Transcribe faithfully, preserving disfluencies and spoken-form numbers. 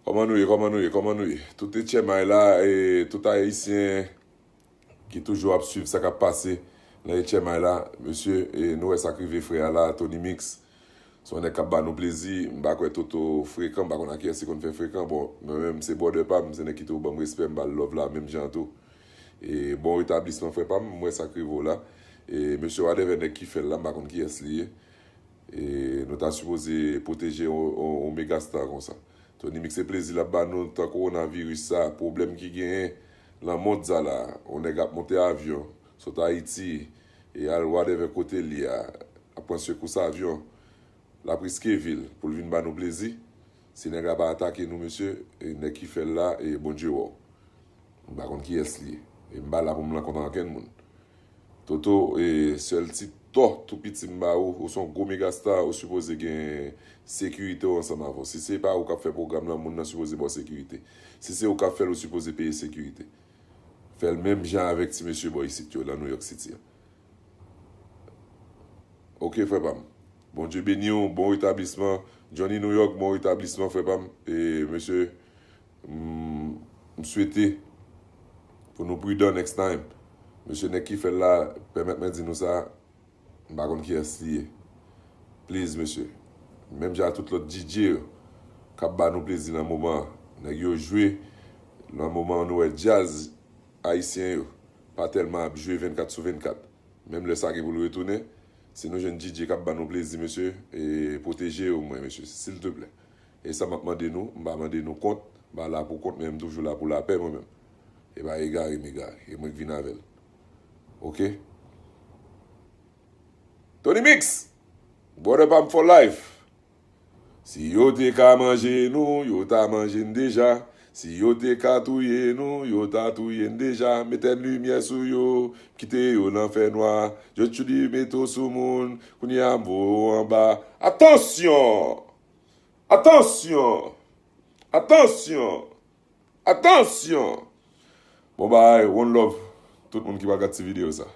Kòman nou ye, kòman nou ye, kòman nou ye? Tout H M I la, e tout Ayisyen ki toujou ap swiv sa k ap pase nan H M I la, mesye, e nou wè sa k rive frè a la, Tony Mix. Se yon nèg k ap ba nou plezi, m pa kwè Toto frekan, m pa konn a kiyès li konn fè frekan. Bon, mwen menm, se brother pa m, se nèg ki toujou ban m respè, m ba l love la, menm jan tou. E bon retablisman, frè pa m, m wè sa k rive w la. E mesye, whatever nèg ki fè l la, m pa konn kiyès li ye. E nou ta sipoze pwoteje yon, yon, yon megastar konsa. Tony Mix, se plezi l ap ba nou tan kowonaviris sa, pwoblèm ki genyen nan mond sa la. Yon nèg ap monte avyon, sot Ayiti, e al whatever kote li a, ap pran sekous avyon, l ap riske vi l pou l vin ba nou plezi. Si nèg la pa atake nou, mesye, e nèg ki fè l la, e Bondye wè w. M pa konn kiyès li ye. E m pa la pou m rankontre ankenn moun. Toto, e sèl ti tò tou piti m ba ou, ou se yon gwo megastar, ou sipoze gen sekirite w ansanm avè w. Si se pa ou k ap fè pwogram lan, moun nan sipoze ba w sekirite. Si se ou k ap fè l, ou sipoze peye sekirite. Fè l menm jan avèk ti mesye bò isit yo, nan New York City an. Ok, frè pa m. Bondye beni w, bon retablisman. Johnny New York, bon retablisman, frè pa m. E mesye, m, m swete pou nou pridan next time. Mesye, nèg ki fè l la, pèmèt mwen di nou sa, m pa konn kiyès li ye. Please, mesye. Menm jan ak tout lòt D J yo k ap ba nou plezi nan moman an. Nèg yo jwe nan moman an, nou wè djaz ayisyen yo pa tèlman ap jwe vennkat sou vennkat. Menm lè sa gen pou l retounen, si nou jwenn D J k ap ba nou plezi, mesye, e pwoteje yo, mwen, mesye, silteplè. E sa m ap mande nou, m pa mande nou kont, m pa la pou kont, men m toujou la pou lapè, mwen menm. E pa egare m egare, e mwen k vin avè l. Ok? Tony Mix! Brother pa m for life! Si yo te ka manje nou, yo ta manje n deja. Si yo te ka touye nou, yo ta touye n deja. Met limyè sou yo, kite yo nan fènwa. Jodi mete w sou moun, kounye a m voye w anba. Atansyon! Atansyon! Atansyon! Atansyon! Bon bagay, one love. Tout moun ki pa gad ti videyo sa.